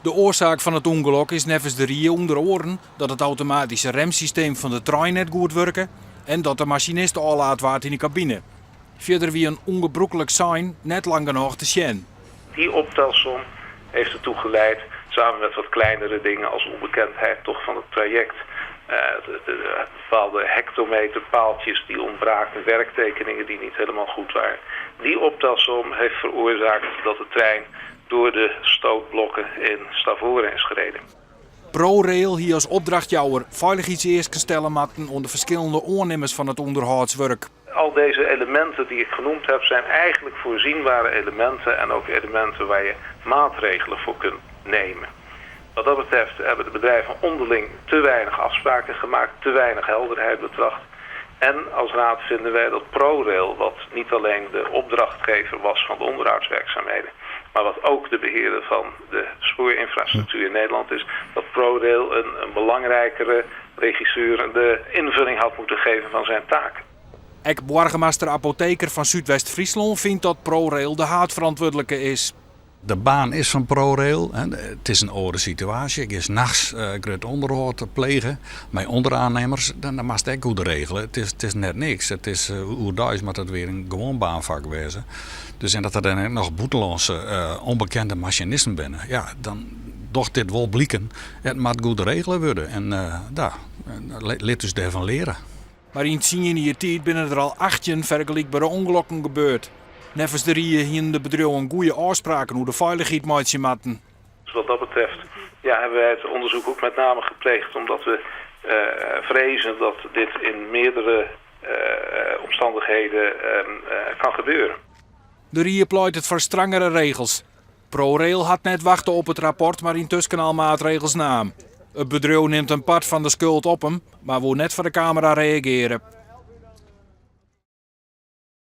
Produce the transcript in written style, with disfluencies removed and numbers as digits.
De oarsaak fan it ûngelok is neffens de rie ûnder oaren dat it automatyske remsysteem fan de trein net goed wurke en dat de masinist ôflaat waard yn de kabine. Fierder wie in ûngebrûklik sein net lang genôch te sjen. Die optelsom heeft ertoe geleid, samen met wat kleinere dingen als onbekendheid toch van het traject, de bepaalde hectometerpaaltjes die ontbraken, werktekeningen die niet helemaal goed waren. Die optelsom heeft veroorzaakt dat de trein door de stootblokken in Stavoren is gereden. ProRail hie as opdrachtjouwer feilichheidseasken stelle moatten oan de ferskillende oannimmers fan it ûnderhâldswurk. Al deze elementen die ik genoemd heb zijn eigenlijk voorzienbare elementen en ook elementen waar je maatregelen voor kunt nemen. Wat dat betreft hebben de bedrijven onderling te weinig afspraken gemaakt, te weinig helderheid betracht. En als raad vinden wij dat ProRail, wat niet alleen de opdrachtgever was van de onderhoudswerkzaamheden, maar wat ook de beheerder van de spoorinfrastructuur in Nederland is, dat ProRail een belangrijkere regisseurende invulling had moeten geven van zijn taak. Ek boargemaster Apotheker fan Súdwest-Fryslân fynt dat ProRail de haadferantwurdlike is. De baan is fan ProRail. It is in oare situaasje. Ik is nachts grut ûnderhâld te plegen mei ûnderaannimmers. Dan moatst ek goed regele. It is net niks. It is oerdeis moat it wer in gewoan baanfak wêze. Dus en dat der dan ek noch bûtenlânske ûnbekende masinisten binne, ja, dan docht dit wol bliken. It moat goed regele wurde en ja, lit ús dêrfan leare. Mar yn tsien jier tiid binne der al 18 fergelykbere ûngelokken gebeurd. Neffens de rie hienen de bedriuwen goede ôfspraken oer de feilichheid meitsje moatten. Dus wat dat betreft, ja, hebben wij het onderzoek ook met name gepleegd omdat we vrezen dat dit in meerdere omstandigheden kan gebeuren. De rie pleitet foar strangere regels. ProRail hat net wachte op it rapport, mar yntusken al maatregels naam. It bedriuw nimt in part fan de skuld op him, mar woe net foar de kamera reagearje.